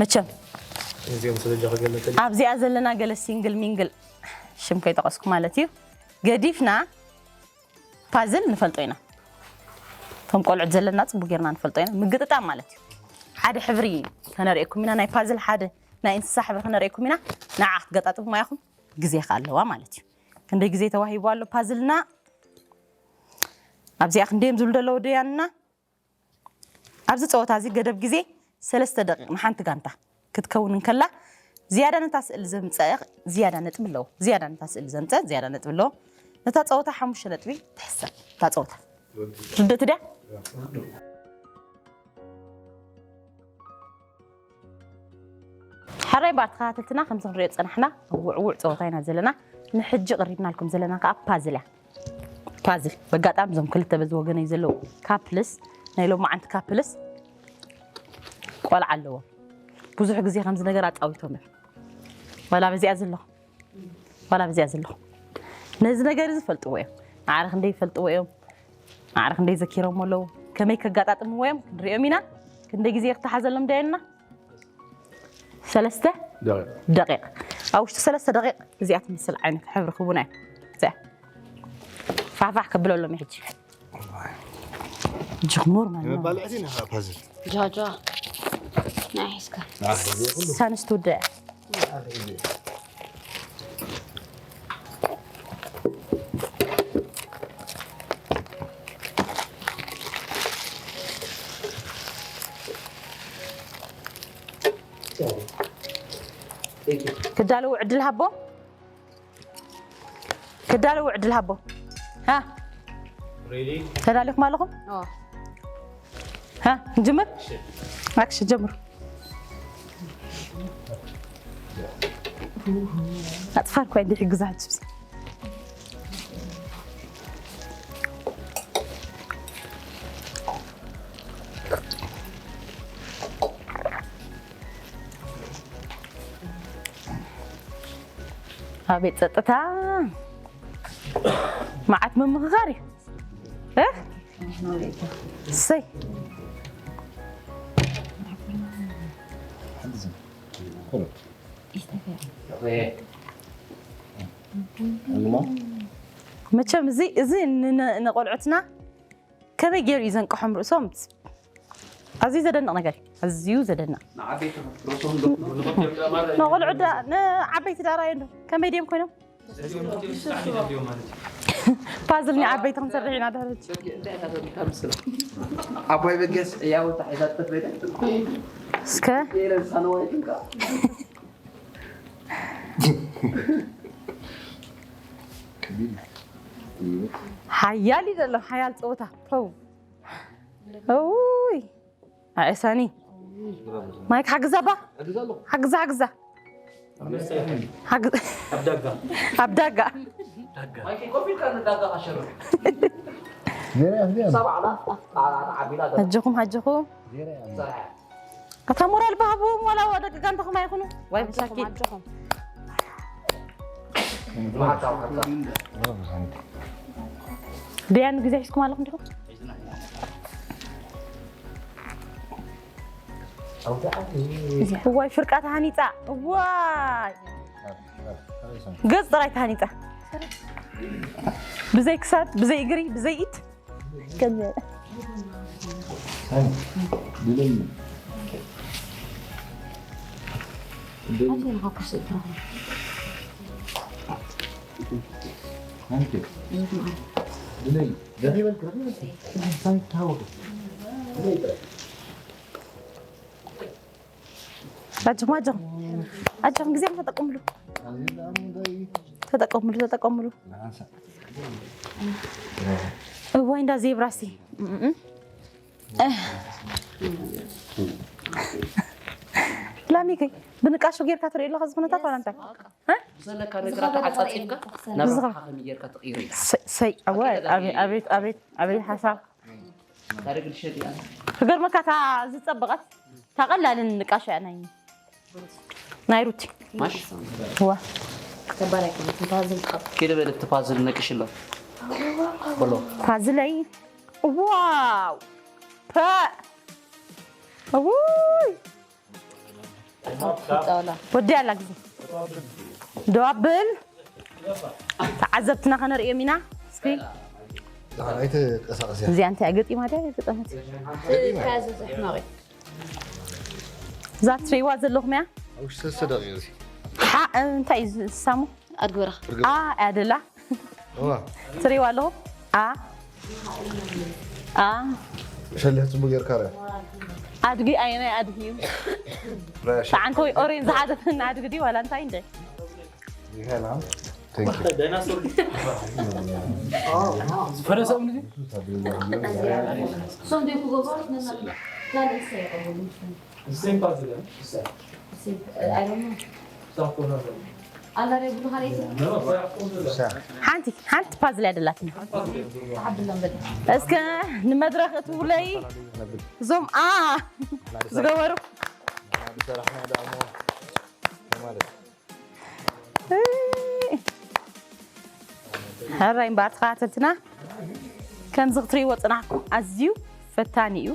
መቸም እዚኦም ስለ ጃኸ ገለተ ኣብዚኣ ዘለና ገለ ሲንግል ሚንግል ሽም ከይጠቐስኩ ማለት እዩ ገዲፍና ፓዝል ንፈልጦ ኢና። እቶም ቆልዑት ዘለና ፅቡቅ ጌርና ንፈልጦ ኢና። ምግጥጣም ማለት እዩ። ሓደ ሕብሪ ከነርእየኩም ኢና። ናይ ፓዝል ሓደ ናይ እንስሳ ሕብሪ ከነርእየኩም ኢና። ንዓ ክትገጣጥሙ ማያኹም ግዜ ከ ኣለዋ ማለት እዩ። ክንደይ ግዜ ተዋሂቡ ኣሎ ፓዝልና? ኣብዚኣ ክንደዮም ዝብሉ ዘለዉ ደያንና? ኣብዚ ጸወታ እዚ ገደብ ግዜ ሰለስተ ደቂቕ ንሓንቲ ጋንታ ክትከውን እንከላ ዝያዳ ነታ ስእሊ ዘምጸ ዝያዳ ነጥቢ ኣለዎ። ዝያዳ ነታ ስእሊ ዘምጸ ዝያዳ ነጥቢ ኣለዎ። ነታ ጸወታ ሓሙሽተ ነጥቢ ትሕሰብ እታ ጸወታ። ርድእቲ ድያ? ሕራይ ባር ተኸታተልትና ከምዚ ክንሪኦ ዝጸናሕና ኣብ ውዕውዕ ጸወታ ኢና ዘለና። ንሕጂ ቅሪብናልኩም ዘለና ከኣ ፓዝል እያ። ፓዝል በጋጣሚ እዞም ክልተ በዚ ወገነይ ዘለዉ ካፕልስ ናይ ሎማዓንቲ ካፕልስ ቆልዓ ኣለዎም። ብዙሕ ግዜ ከምዚ ነገር ኣጻዊቶም እዮም። ዋላ በዚኣ ዘለኹ ዋላ በዚኣ ዘለኹ ነዚ ነገር እዚ ፈልጥዎ እዮም። ማዕረ ክንደይ ይፈልጥዎ እዮም። ማዕረ ክንደይ ዘኪሮም ኣለዉ። ከመይ ከጋጣጥምዎ እዮም ክንሪኦም ኢና። ክንደይ ግዜ ክትሓዘሎም ደየና ሰለስተ ደቂቕ ኣብ ውሽጢ ሰለስተ ደቂቕ እዚኣ ትመስል ዓይነት ሕብሪ ክቡና እያ። እዚኣ ፋሕፋሕ ከብለሎም እዩ ሕጂ። ጅኽሙር ማለት ነው። መባልዕቲ ኢና ፓዝል ጃጃ ናይ ሒዝካ ሳንስ ትውድእ እያ። ክዳለዉ ዕድል ሃቦ ክዳለዉ ዕድል ሃቦ ሃ ተዳሊኹም ኣለኹም ኦ ሃ ንጅምር ኣክሽን ጀምሩ ኣጥፋር እኳ እንዲሕ ግዛት ኣቤት ጸጥታ መዓት ምምኽኻር እዩ እ እሰይ መቸም እዚ እዚ ንቆልዑትና ከመይ ገይሩ እዩ ዘንቅሖም ርእሶም ኣዝዩ ዘደንቕ ነገር እዩ ኣዝዩ ዘደንቕ ንቆልዑ ንዓበይቲ ዳራዮ ዶ ከመይ ድዮም ኮይኖም ፓዝል ንዓበይቲ ክንሰርሕ ኢና ድሕርጅ ኣባይ በገስ ያው ታሒዛተት በደ እስከ የለንሳነዋይትንካ ሓያል እዩ ዘሎ ሓያል ፀወታ ው ውይ ኣእሳኒ ማይክ ሓግዛ ባ ሓግዛ ሓግዛ ኣብ ዳጋ ኣጆኹም ኣጆኹም ኣታ ሞራል ብሃብዎም ዋላ ደቂ ጋንታኹም ኣይኹኑ ዋይ ብሳኪ ደያኑ ግዜ ሒዝኩም ኣለኹም ዲኹም እዋይ ፍርቃ ተሃኒፃ እዋይ ገፅ ጥራይ ተሃኒፃ ብዘይ ክሳድ ብዘይ እግሪ ብዘይ ኢድ ኣጆኹም ኣጆኹም ኣጆኹም ግዜ ተጠቀምሉ ተጠቀምሉ ተጠቀምሉ እዋይ እንዳ ዜብራሲ ላሚከይ ብንቃሾ ጌርካ ትርኢ ኣለካ ዝኹነታት ዋላ እንታይ ብዘለካ ነገራት ተዓፃፂፍካ ናብ ረብሓ ከመይ ጌርካ ትቕይሮ ኢኻ ሰይ ኣወ ኣቤት ኣቤት ኣቤት ሓሳብ ታሪክ ልሸጥ እያ ክገርመካ እታ ዝፀበቐት እታ ቀላልን ንቃሾ እያ ናይ ናይ ሩቲ ማሽ ዋ ኪድ በል እቲ ፓዝል ነቅሽሎ በሎ ፓዝለይ ዋው ፐ ውይ ወዲ ኣላ ግዜ ዶ ኣብል ተዓዘብትና ከነርእዮም ኢና። እስኪ ኣይተንቀሳቐስያ። እዚኣ እንታይ ገጢማ ድያ ኣይገጠመት? እዛ ትርእይዋ ዘለኹም እያ። ኣብ ውሽጢ ሰለስተ ደቂቕ እዚ። ሓ እንታይ እዩ ዝሳሙ? ኣድግበራ። ኣ እያ ደላ። እዋ። ትርእይዋ ኣለኹም? ኣ ኣ ሸሊሕ ጽቡቅ ጌርካ ርኣ። ኣድጊ ኣየናይ ኣድጊ እዩ? ራያ ሸ- ተዓንኮ ወይ ኦሬንጅ ዝሓዘት ኣድጊ ድዩ ዋላ እንታይ እንደ? ይሄና። Thank you። ዝፈረሰ እምኒ ድዩ? Same puzzle, yeah? Same. I don't know. ሓንቲ ሓንቲ ፓዝል ያደላትና እስከ ንመድረክ እትውለይ እዞም ኣ ዝገበሩ ሕራይ እምበኣር ተኸታተልትና ከምዚ ክትርእይዎ ፅናሕኩም ኣዝዩ ፈታኒ እዩ።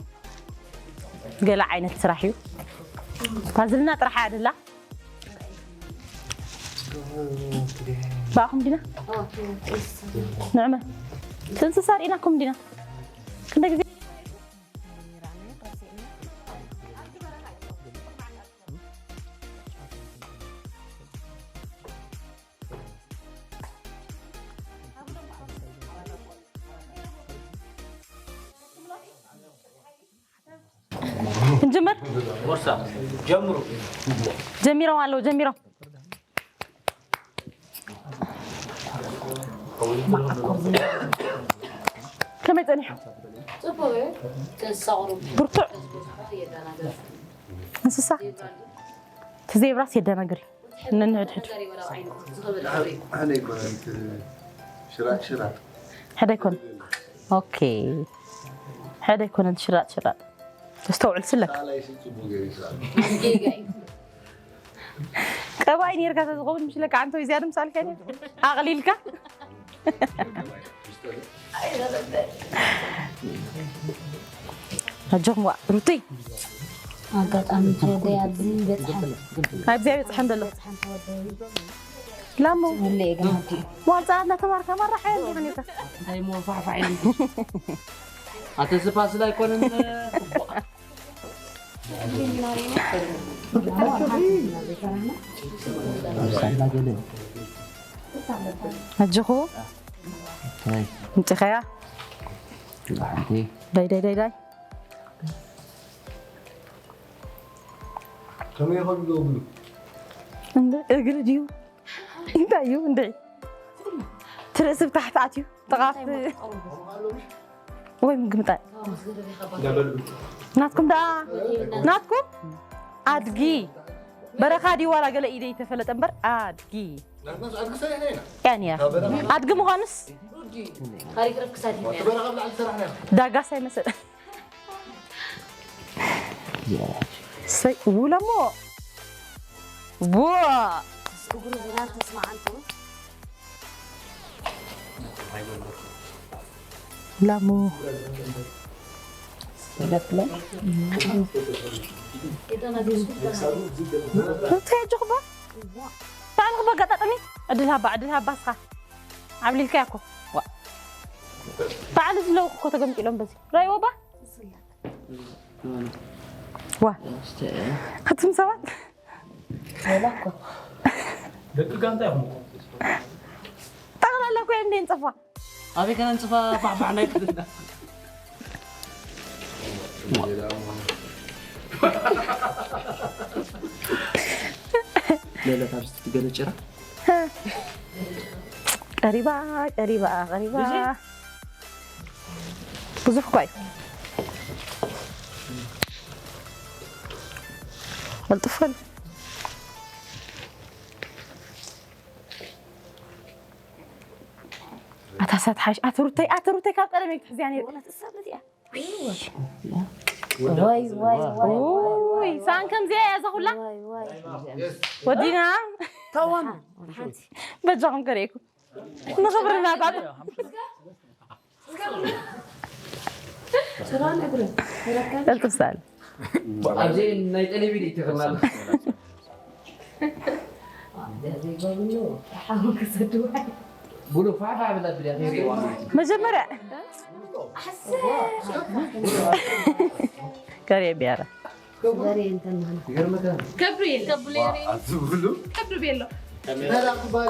ገለ ዓይነት ስራሕ እዩ። ፓዝልና ጥራሕ ኣደላ ባኹም ዲና ንዕመ ትንስሳ ርኢናኩም ዲና ክንደ ግዜ ክንጅምር ቦርሳ ጀምሩ። ጀሚሮም ኣለዉ ጀሚሮም። ከመይ ጸኒሑ? ጽቡቅ እዩ። ተሳቕሩ። ብርቱዕ። የዳናገር። እንስሳ። እቲ ዜብራስ የደናግር እዩ። ነንሕድሕድ። ሓደ ኣይኮነን፣ ሽራጥ ሽራጥ። ሓደ ኣይኮነን። ኦኬ። ሓደ ኣይኮነን፣ ሽራጥ ሽራጥ። ተስተውዕል ስለክ። ሳላይ ስል ጽቡቅ ገይሩ ይስኣል። ቀባይ ኔርካ ተዝኸውን ምሽለካ ኣንተ ወይ ዝያድም ሳልካ ኔር። ኣቕሊልካ። ኣጆኹም ዋ ሩተይ። ኣጋጣሚ ትወደይ ኣብዚ በጽሐ። ኣብዚ በጽሐ እንደሎ። በጽሐ ተወደይ። ላሞ። ሙሌ ግን ኣቲ። ዋልጻ እናተማርካ ማራ ሓያል ዲኻ ኔርካ? እንታይ እሞ ፋሕፋሕ ኢሉ? ኣተ ዝፋስል ኣይኮነን። ኣጆኹ። እንታይ? ምጽኻያ? ሓንቲ። ዳይ፣ ዳይ፣ ዳይ፣ ዳይ። ከመይ ይኸዱ ዶ ብሉ? እንደ እግሪ ድዩ? እንታይ እዩ እንድዒ? እቲ ርእሲ ብታሕቲ ኣትዩ፣ ጥቓ ኣብቲ ወይ ምግምጣል። ናትኩም ደኣ፣ ናትኩም ኣድጊ። በረኻ ድዩ ዋላ ገለ ኢደ ይተፈለጠ እምበር፣ ኣድጊ። ናትናስ ኣድጊ ሰሪሕና ኢና። እያ ነይራ። ካብ በረኻ ኣድጊ ምዃኑስ? ታሪክ ረብ ክሳድ እዩ። እቲ በረኻ ብላዕሊ ሰራሕና ኢና። ዳጋስ ኣይመሰለን። ሰይ ውለሞ ዋ እግሩ ዝናን ተስማዓንቱ ላሞ እንታይ ኣጆኹባ ባዕልኹ በጋጣጠሚ ዕድል ሃባ ዕድል ሃባ ስኻ ዓብሊልካያ እኮ ዋ ባዕሉ ዝለውኩ እኮ ተገምጢሎም በዚ ራይዎ ባ ዋ ኣቱም ሰባት ደቂ ጋንታ ኢኹም እኮ ጠቕላላ እኮ እዮም ደንፅፋ ኣበይ ከነንፅፋ ፋሕፋሕ ናይ ክልና ለለ ካብ ዝትገለ ጭራ ቀሪባ ቀሪባ ቀሪባ ብዙሕ እኳ እዩ ቀልጥፈን ኣታ ሳት ሓሽ ኣቲ ሩተይ ኣቲ ሩተይ ካብ ቀደም እየ ክትሕዝያ ነይሩ ወይ ወይ ወይ ወይ ሳን ከምዚኣ እያ እዛ ኩላ ወይ ወይ ወዲና ታዋን ሓንቲ በጃኹም ከርእየኩም ንኽብርና ጣጥ ቀልጥፍ ሳል ኣብዚ ናይ ቴሌቪዥን ይትኽላል ብሉ ፋፋ ብላ ብላ መጀመርያ ከሪያ ቢያራ ይገርምካ ከብዱ የለ ኣዝብሉ ከብዱ ቤሎ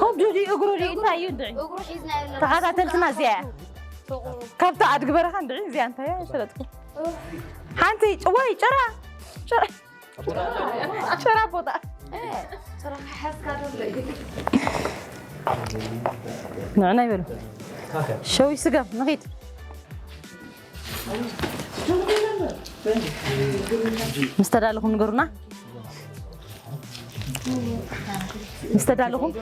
ከብዱ ድዩ እግሩ ድዩ እንታይ እዩ እንድዒ እግሩ ሒዝና የለ ተኸታተልትና እዚኣ እያ ካብታ ኣድጊ በረኻ እንድዒ እዚኣ እንታይ እያ ኣይፈለጥኩ ሓንቲ ወይ ጭራ ጭራ- ጭራ ቦታ ንዕና ይበሉ ሸዊ ስገም ንኺድ ምስ ተዳለኹም ንገሩና ምስ ተዳለኹም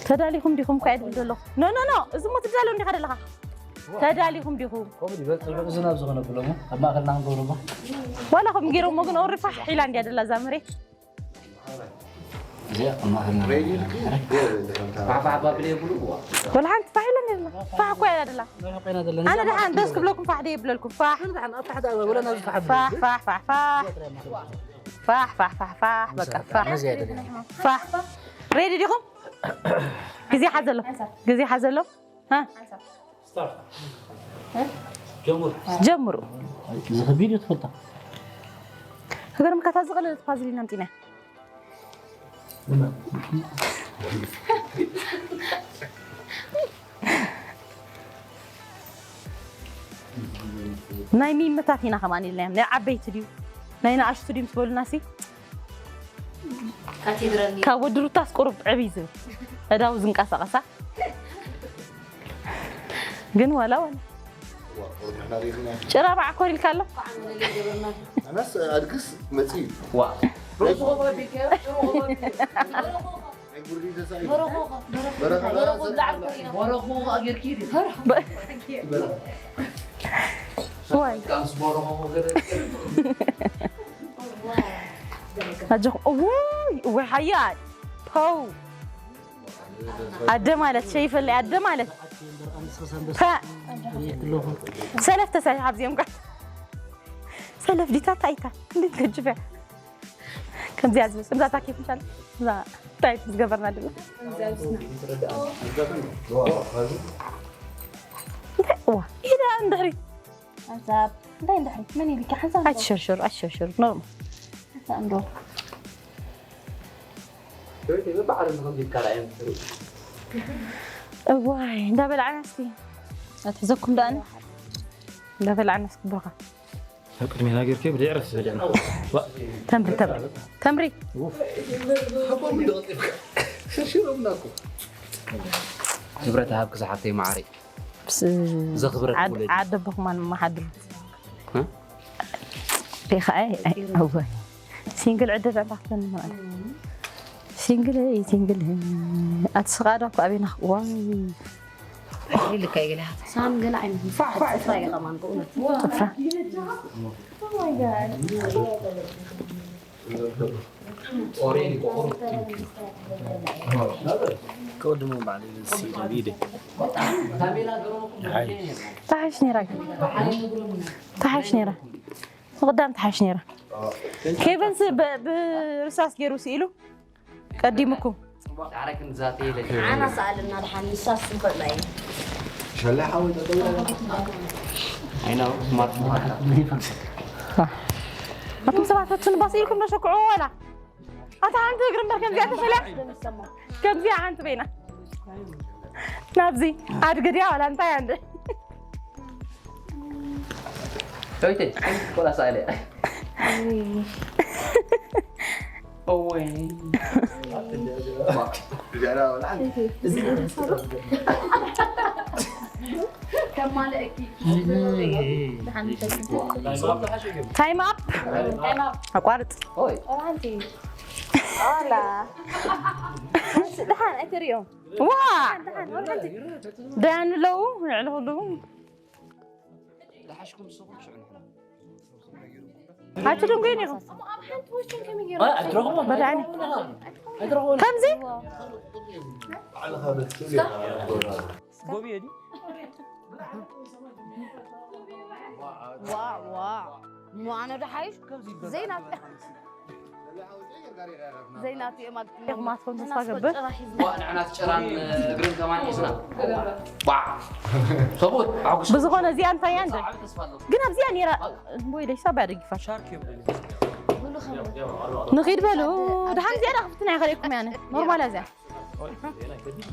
ተዳሊኹም ዲኹም ኳ ድብል ዘለኹ ኖ ኖ ኖ እዚ ሞ ትዳለው እንዲኻ ደለኻ ተዳሊኹም ዲኹም ከምኡ ይበል ፅቡቅ ዝናብ ዝኾነ ብሎሞ ኣብ ማእኸልና ክንገብሮ ሞ ዋላ ከም ገይሮሞ ግን ኦሪ ፋሕ ኢላ እንዲያ ደላ እዛ መሬት እዚኣ ኣብ ማእኸልና ሬዲ ኢልኪ ገለ እንተ ከምታ ፋፋ ባብል የብሉ እዋ ወላ ሓንቲ ፋሕ ኢላ እንዲያ ደላ ፋሕ እኳ ኢላ ደላ ኣነ ደሓን ደስ ክብለኩም ፋሕ ደይ ይብለልኩም ፋሕ ንድሓን ኣብ ታሕቲ ኣበ ወላ ናብ ዝፈሓ ፋሕ ፋሕ ፋሕ ፋሕ ፋሕ ፋሕ ፋሕ ፋሕ በቃ ፋሕ መዚያ ደለና ፋሕ ሬዲ ዲኹም ግዜ ሓዘሎ ግዜ ሓዘሎ ሃ ጀምር ጀምሩ እዚ ከቢድ እዩ ትፈልጣ ክገርምካ እታ ዝቐለለት ፓዝሊን ኣምፂና ናይ ሚምታት ኢና ከማን ኢልና ናይ ዓበይቲ ድዩ ናይ ንኣሽቱ ድዩ ምስ በሉና ሲ ካቴድራል ካብ ወዲ ሩታስ ቁሩብ ዕብይ ዝብል እዳው ዝንቀሳቐሳ ግን ዋላ ዋላ ጭራ ባዕ ኮር ኢልካ ኣሎ ኣናስ ኣድግስ መፅእ እዩ ዋ ሮዝኾ ባቢከ ሮዝኾ ባቢከ ናይ ጉርዲ ተሳኢ በረኾ በረኻ በረኾ ብላዕሊ ኮሪና ወረኹ ኣገርኪ ዋይ ቃንስ ወረኹ ገለ ኣጆኹም እውይ እውይ ሓያል ፖው ኣደ ማለት ሸይፈለይ ኣደ ማለት ፓ ሰለፍተ ሳይ ኣብዚኦም ጋር ሰለፍ ዲታ ታይታ እንዴት ገጅፈ ከምዚኣ ዝብል እዛ ታኪፍ ምሻል እዛ ታይት ዝገበርና ድማ እንታይ ዋ ኢዳ እንድሕሪ ሓንሳብ እንታይ እንድሕሪ መን ኢልካ ሓንሳብ እንዶ ኣይትሸርሸሩ ኣይትሸርሸሩ ኖርማል ሓንሳብ እንዶ በዓል ንኸምዚ ይካል ኣየምስሩ እዋይ እንዳበላዕና እስኪ ኣትሕዘኩም ደኣኒ እንዳበላዕና እስኪ ብርኻ ኣብ ቅድሜና ጌርኪ ብድዕረፍ ዝበልዕና ተምሪ ተምሪ ተምሪ ሓቦም እንደቐጢፍካ ሽርሽሮምና እኮ ክብረት ሃብኪ ዝሓፍተይ ማዓረይ ብስ ዘኽብረት ዓድ- ወለዲ። ዓደቦኹም ኣንመሓድሩ እ? ሪኻ ኣይ ኣይ እወ ሲንግል ዕድል ዕዳ ክትበኒ ማለት ሲንግል እይ ሲንግል ኣትስቓዶ እኮ ኣበይና ዋይ ኢልካ ይግላ ሳም ገለ ዓይነት ፋሕ ፋሕ ፋሕ ይቐማን ብእውነት ጥፍራ ከወድሞ ባዕሉ ሲደሊደ ተሓሽ ነራ ግን ተሓሽ ነራ ምቕዳም ተሓሽ ነራ ኬቨንስ ብ- ብርሳስ ገይሩ ስኢሉ ቀዲሙኩም ዳዕረክን ዛተ የለ ዓና ሰኣልና ድሓን ንሳስ ንኽእላ እዩ ሸላይ ሓወይ ጠጠው ኢላ ኣይና ስማርት ምዃንካ ኣቱም ሰባት ፈትኑ ባስ ኢልኩም ነሸክዑ ዋላ ኣታ ሓንቲ እግሪ እምበር ከምዚኣ ተፈልያ ከምዚኣ ሓንቲ በይና ናብዚ ኣድግድያ ዋላ እንታይ ኣንድ ዳዊተይ ቆላ ሳእለ እወይ ታይም ኣፕ ኣቋርጥ ኦይ ድሓን ኣይተሪኦም ዋ ደያኑ ኣለዉ ንዕሊ ኩሉ ዝሓሽኩም ንስኹም ሽዑ ንሕና ኣይትድንጉይን ኢኹም በዳዕኒ ከምዚ ጎብየ ድዩ ዋዕ ዋዕ ምዃኑ ድሓይሽ ዘይናፍቅ ዘይናቱ እዮም ኣግጥሞም። ኢኹም ኣትኩም ተስፋ ገብር። ዋ፣ ንዕና እቲ ጨራን እግርን ከማን ሒዝና። ዋ። ሰብኡት፣ ኣሕጉስ። ብዝኾነ እዚኣ እንታይ እያ እንደ? ብዓል ተስፋ ኣለዎ። ግን ኣብዚኣ ነይራ። ወይ ደይሳ ባያ ደጊፋ። ሻርክ እዮም። ንኺድ በሉ። ደሓን እዚኣ ዳ ክፍትና ይኸደኩም ያነ። ኖርማል እያ እዚኣ።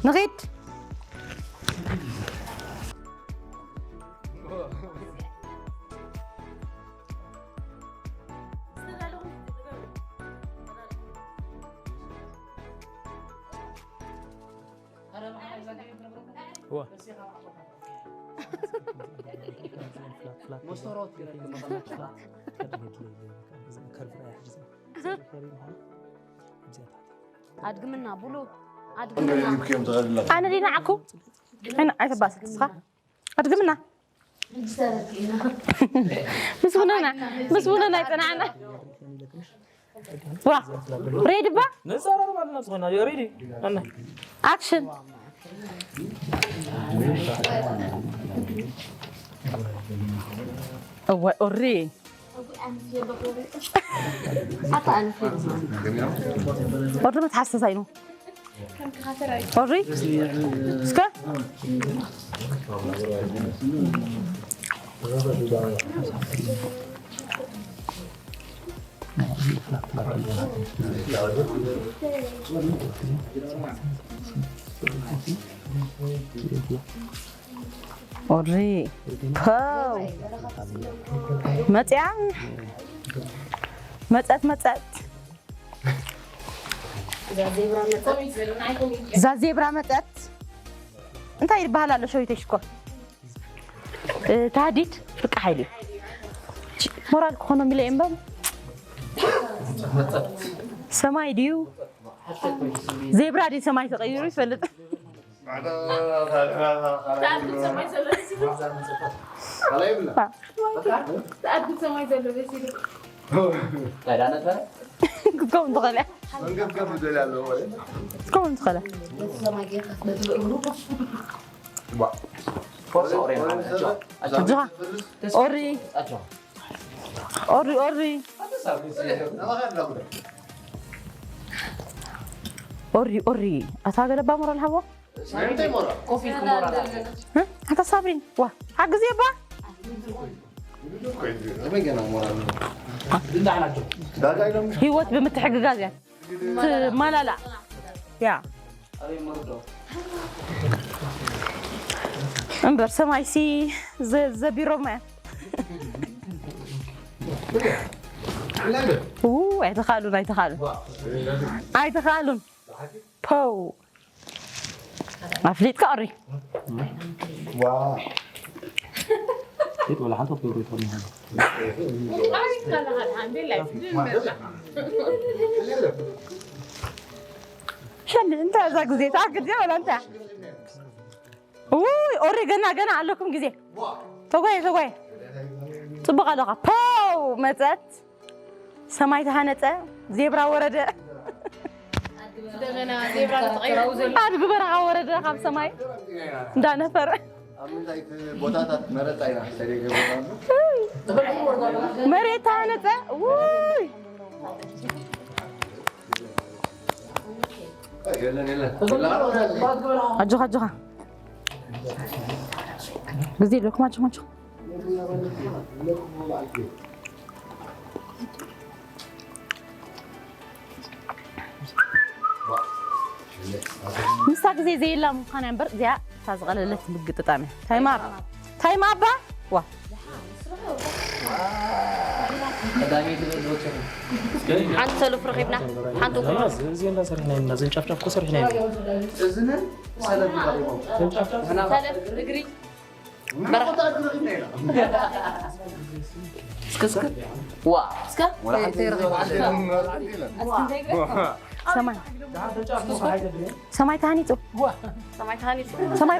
ንኺድ። ኣድግምና ብሉ ኣድግምና። ኣነ ዲና ዓኩ? ኣነ ኣይተባስክ ስኻ? ኣድግምና። ምስ ውነና፣ ምስ ውነና ኣይጸናዕና። ዋ፣ ሬዲ ባ? ነጻራር ማለት ነው ዝኾና፣ ሬዲ? ኣነ። ኣክሽን። እወ፣ ኦሪ። ኣታ ኣንፊ። ኦሪ መትሓሰሳይ ነው። ኦሪ፣ እስከ። ኦሪ፣ ፖው። መጽያ። መጸት፣ መጸት። እዛ ዜብራ መጸት። እንታይ ይበሃል ኣሎ ሸዊተይ ሽኮር? እ፣ ታህዲድ ፍርቂ ሓይሊ። ሞራል ክኾኖም ኢለ እየ እምበር። ሰማይ ድዩ? ዜብራ ድዩ ሰማይ ተቐይሩ ይፈልጥ? ክትከውን ትኽእል እያ። መንገብገብ ዝደልያ ኣለዎ ማለት። ክትከውን ትኽእል እያ። ፎርሳ ኦሬ ማለት ነው። ኣጆኻ። ኦሪ። ኣጆኻ። ኦሪ፣ ኦሪ። ኦሪ፣ ኦሪ። ኣታ ገለባ ሞራል ሃቦ። ኮፍ ኢልኩም ሞራል ሃቦ። እ? ኣታ ሳብሪን፣ ዋ፣ ሓግዚ እባ። ህይወት ብምትሕግጋዝ እያ ትመላላእ። ያ። እምበር ሰማይሲ ዘ-፣ ዘቢሮማ እያ። ኡ፣ ኣይተኻእሉን፣ ኣይተኻእሉን። ኣይተኻእሉን። ፖው። ኣፍሊጥካ ኦሪ። ዋ። ሸሊ፣ እንታይ እዛ ግዜ? ተኣግድ እያ ወላ እንታይ? ውይ፣ ኦሪ ገና፣ ገና ኣለኩም ግዜ። ተጓየ፣ ተጓየ። ጽቡቕ ኣለኻ። ፖው! መጸት። ሰማይ ተሃነጸ። ዜብራ ወረደ። ደመና ዜብራ ተቐይሩ ዘሎ። ኣድጊ በረኻ ወረደ ካብ ሰማይ። እንዳነፈረ። ኣብ ምንታይ ቦታታት መረጻ ኢና ሕሰብ የገብራሉ? መሬት ተሃነጸ። ውይ! የለን፣ የለን። ኣጆኻ፣ ኣጆኻ። ግዜ ኣለኩም፣ ኣጆኻ፣ ኣጆኻ። ምስታ ግዜ ዘየላ ምዃን እያ እምበር፣ እዚኣ እታ ዝቐለለት ምግጥጣም እያ። ታይም ኣፕ። ታይም ኣፕ፣ ዋ። ቀዳመይቲ በል ዶክተር። ሓንቲ ሰለፍ ረኺብና፣ ሓንቲ እኮ። እዚ፣ እዚ እንዳሰርሕና ኢና፣ እዚ ጫፍ ጫፍ እኮ ሰሪሕና ኢና። እዝንን ሰለፍ ቀሪቦም። ሰለፍ፣ እግሪ። በረኻ። እስከ፣ እስከ። ዋ። እስከ። ሰማይ። ሰማይ ተሃኒጹ። ሰማይ ተሃኒጹ። ሰማይ።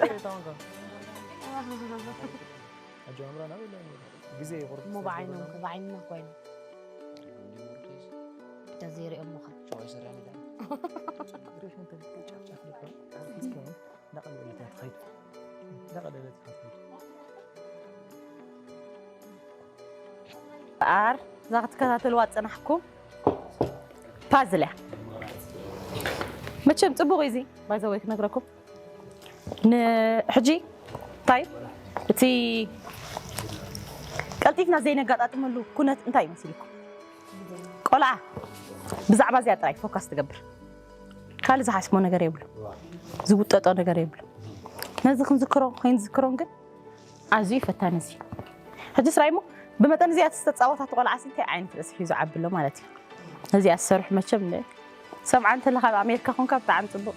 ግዜ ይቑርብ። እሞ ብዓይኖም፣ ብዓይንና ኮይኖም። ተዘይሪኦም ምዃን። እንዳቐለለት እያ ትኸይድ። እንዳቐለለት እያ ትኸይድ። ኣር፣ እዛ ክትከታተልዋ ዝጸናሕኩም፣ ፓዝል እያ። መቸም ጽቡቕ እዩ እዚ ባይዘወይ ክነግረኩም። ንሕጂ እንታይ እቲ ቀልጢፍና ዘይነጋጣጥመሉ ኩነት እንታይ ይመስልኩም? ቆልዓ ብዛዕባ እዚኣ ጥራይ ፎካስ ትገብር። ካልእ ዝሓስቦ ነገር የብሉ፣ ዝውጠጦ ነገር የብሉ። ነዚ ክንዝክሮ ከይንዝክሮን ግን ኣዝዩ ፈታኒ እዚ። ሕጂ ስራይ እሞ ብመጠን እዚኣ ዝተፃወታት ቆልዓ ሲ እንታይ ዓይነት ርእሲ ሒዙ ዓቢ ኣሎ ማለት እዩ። እዚኣ ዝሰርሑ መቸም እንደ ሰምዓ እንተለኻ ኣብ ኣሜሪካ ኮንካ ብጣዕሚ ፅቡቕ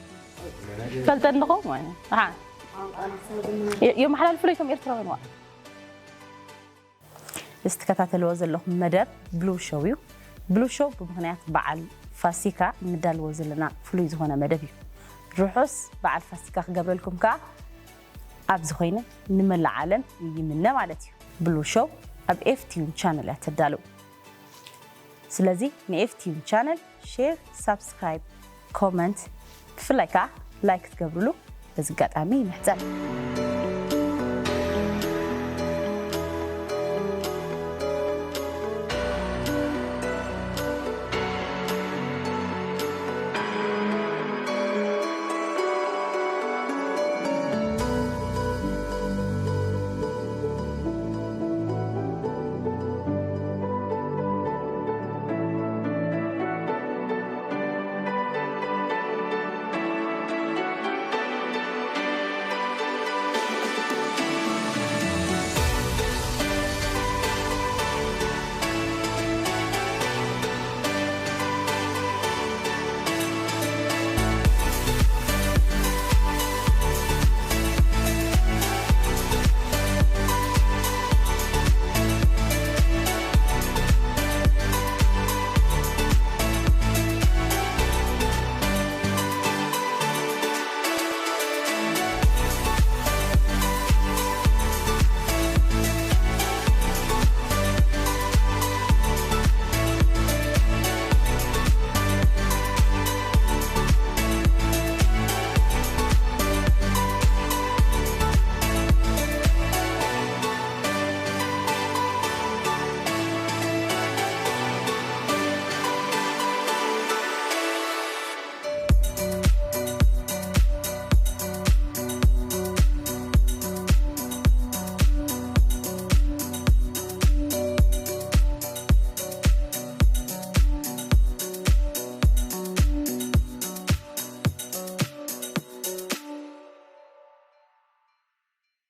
ፈልጠ እንድኹም የመሓላልፍሎ እቶም ኤርትራውያን ዋ እዚ ትከታተልዎ ዘለኹም መደብ ብሉ ሾው እዩ። ብሉ ሾው ብምኽንያት በዓል ፋሲካ እንዳልዎ ዘለና ፍሉይ ዝኾነ መደብ እዩ። ርሑስ በዓል ፋሲካ ክገብረልኩም ከዓ ኣብዚ ኮይነ ንመላእ ዓለም ይምነ ማለት እዩ። ብሉ ሾው ኣብ ኤፍቲዩን ቻነል እያ ተዳልው። ስለዚ ንኤፍቲዩን ቻነል ሼር፣ ሳብስክራይብ፣ ኮመንት ብፍላይ ከዓ ላይክ ክትገብርሉ በዚ ኣጋጣሚ ይምሕፀን።